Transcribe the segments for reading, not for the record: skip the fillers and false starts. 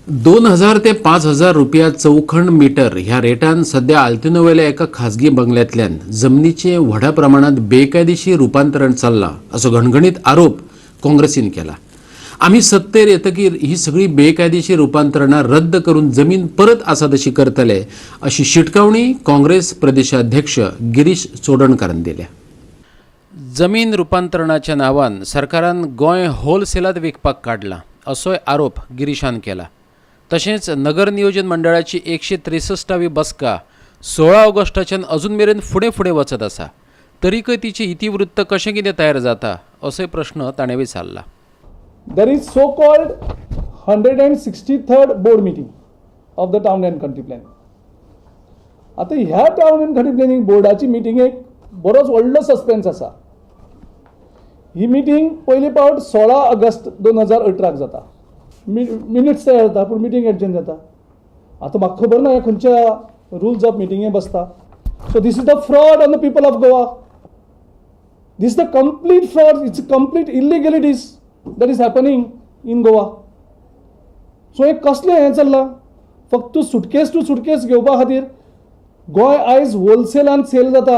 2000 ते 5000 रुपया चौखण मिटर ह्या रेटान सध्या आल्तिनोवेल्या एका खाजगी बंगल्यांतल्यान जमनीचें व्हडा प्रमाणात बेकायदेशीर रुपांतरण चल्लां असो घणघणीत आरोप काँग्रेसीन केला. आमी सत्तेर येतकीर ही सगळी बेकायदेशीर रुपांतरणां रद्द करून जमीन परत आसा तशी करतले अशी शिटकावणी काँग्रेस प्रदेशाध्यक्ष गिरीश चोडणकारान दिल्या. जमीन रुपांतरणाच्या नांवान सरकारान गोंय होलसेलात विकपाक काडलां असोय आरोप गिरीशान केला. तशेंच नगर नियोजन मंडळाची 163वी बसका 16 ऑगस्टाच्यान अजून मेरेन फुडें फुडें वचत आसा, तरीकय तिचें इतिवृत्त कशें कितें तयार जाता असोय प्रश्न ताणें विचारला. There is so called 163rd board meeting of the Town and Country Planning. आतां ह्या टावन अँड कंट्री प्लॅनिंग बोर्डाची मिटिंगेक बरोच व्हडलो सस्पेन्स आसा. ही मिटींग पयले पावट 16 ऑगस्ट 2018क जाता. मिनिट्स तयार जाता, पूण मिटींग एडजर्न जाता. आतां म्हाका खबर ना हे खंयच्या रुल्स ऑफ मिटिंगे बसता. So this is the fraud on the people of Goa. This is the complete fraud. It's complete illegalities that is happening in Goa. So हें कसलें हें चल्लां? फक्त सुटकेस टू सुटकेस घेवपा खातीर गोंय आयज होलसेलान सेल जाता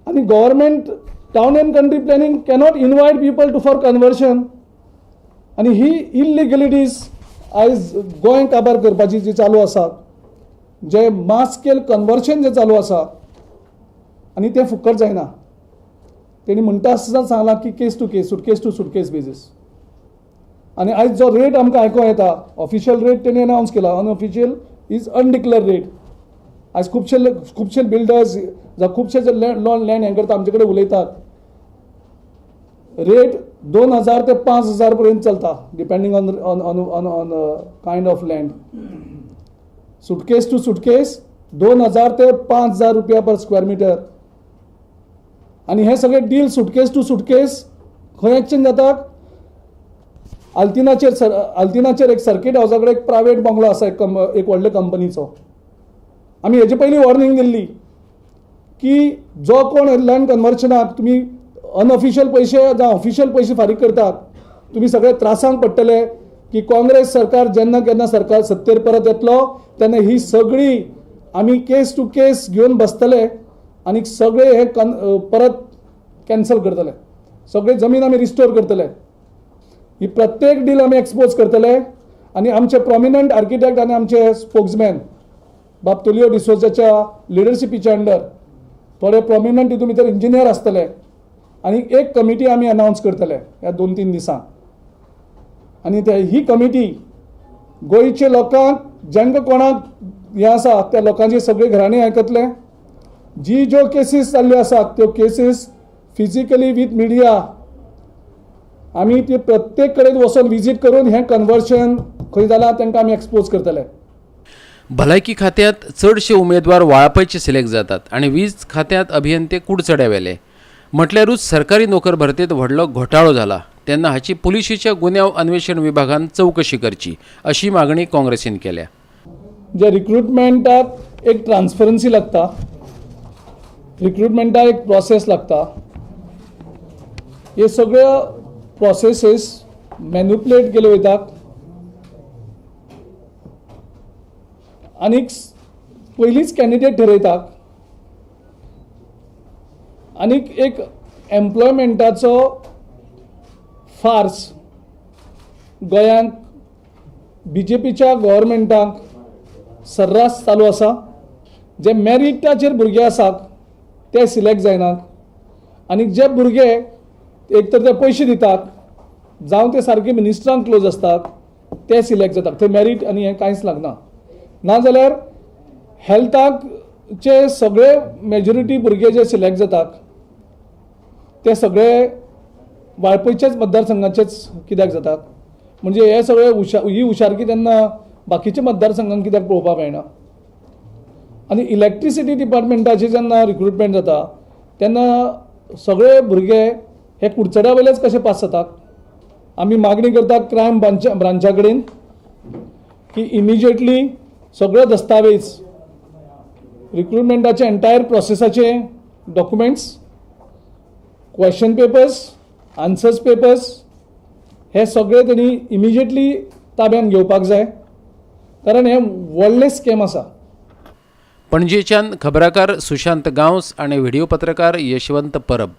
आनी government town and country planning cannot invite people to for conversion. आनी ही इलिगलिटीज आयज गोंय काबार करपाची जी चालू आसा, जे मास स्केल कन्वर्शन जें चालू आसा, आनी तें फुकट जायना. तेणी म्हणटा आसतना सांगलां की case to case, suitcase to suitcase basis. आनी आयज जो रेट आमकां आयकोंक येता, ऑफिशियल रेट तेणी अनावन्स केला, अनऑफिशियल is अनडिक्लेअर्ड रेट. आयज खुबशे खुबशे बिल्डर्स जावं खुबशे जे लॉन लँड हें करता, आमचे कडेन उलयतात. रेट 2000 ते 5000 पर्यंत चलता, depending on kind of land. Suitcase to suitcase 2000 ते 5000 रुपया पर स्क्वेअर मिटर. आनी हे सगळे डील सुटकेस टू सुटकेस खंय एक्सचेंज जातात? आल्तिनाचेर. सर, आल्तिनाचेर एक सर्कीट हावसा कडेन एक प्रायवेट बंगलो आसा, एक व्हडले कंपनीचो. आमी हेजे पयलीं वॉर्निंग दिल्ली की जो कोण लँड कन्वर्शनाक तुमी अनऑफिशियल पयशे जावं ऑफिशियल पयशे फारीक करतात, तुमी सगळे त्रासांक पडटले, की काँग्रेस सरकार जेन्ना केन्ना सरकार सत्तेर परत येतलो तेन्ना ही सगळी आमी केस टू केस घेवन बसतले आनी सगळे हे परत कॅन्सल करतले, सगळे जमीन आमी रिस्टोर करतले. ही प्रत्येक डील आमी एक्सपोज करतले. आनी आमचे प्रॉमिनंट आर्किटेक्ट आनी आमचे स्पोक्समॅन बाब तुलियो डिसोजाच्या लिडरशिपीच्या अंडर थोडे प्रॉमिनंट हितून भितर इंजिनियर आसतले आनी एक कमिटी आमी अनावन्स करतले ह्या 2-3 दिसांक. आनी ते ही कमिटी गोंयच्या लोकांक, जांकां कोणाक हें आसा, त्या लोकांची सगळीं घराणीं आयकतले. जी ज्यो केसीस जाल्ल्यो आसात, त्यो केसीस फिजिकली वीथ मिडिया आमी ती प्रत्येक कडेन वचोन विजीट करून हें कन्वर्शन खंय जालां तांकां आमी एक्सपोज करतले. भलायकी खात्यांत चडशे उमेदवार वाळपयचे सिलेक्ट जातात आनी वीज खात्यांत अभियंते कुडचड्या वेले म्हटल्यारूच सरकारी नोकर भरतेत व्हडलो घोटाळो जाला, तेन्ना हाची पुलिशेच्या गुन्यांव अन्वेषण विभागान चवकशी करची अशी मागणी काँग्रेसीन केल्या. जे रिक्रुटमेंटाक एक ट्रान्सपरन्सी लागता, रिक्रुटमेंटाक एक प्रोसेस लागता, हे सगळ्यो प्रोसेसीस मॅन्युपुलेट केल्यो वयतात आनीक पयलींच कॅन्डिडेट ठरयतात आनीक एक एम्प्लॉयमेंटाचो फार्स गोंयांत बीजेपीच्या गव्हर्मेंटाक सर्रास चालू आसा. जे मॅरिटाचेर भुरगे आसात ते सिलेक्ट जायनात आनी जे भुरगे एक तर ते पयशे दितात जावं ते सारके मिनिस्टरांक क्लोज आसतात, ते सिलेक्ट जातात. थंय मॅरीट आनी हें कांयच लागना. नाजाल्यार हेल्थाक चे सगळे मेजॉरिटी भुरगे जे सिलेक्ट जातात ते सगळे वाळपयच्याच मतदारसंघाचेच कित्याक जातात? म्हणजे हे सगळे ही हुशारकी तेन्ना बाकीच्या मतदारसंघांक कित्याक पळोवपाक मेळना? आनी इलेक्ट्रिसिटी डिपार्टमेंटाची जेन्ना रिक्रुटमेंट जाता तेन्ना सगळे भुरगे हे कुडचड्या वयलेच कशे पास जातात? आमी मागणी करतात क्रायम ब्रांचा कडेन की इमिजिएटली सगळे दस्तावेज, रिक्रुटमेंटाचे entire प्रोसेसाचे documents, question papers, answers papers, हे सगळे तेणी इमिजिएटली ताब्यान घेवपाक जाय, कारण हें व्हडलें स्कॅम आसा. पणजेच्यान खबराकार सुशांत गांवस आणि व्हिडिओ पत्रकार यशवंत परब.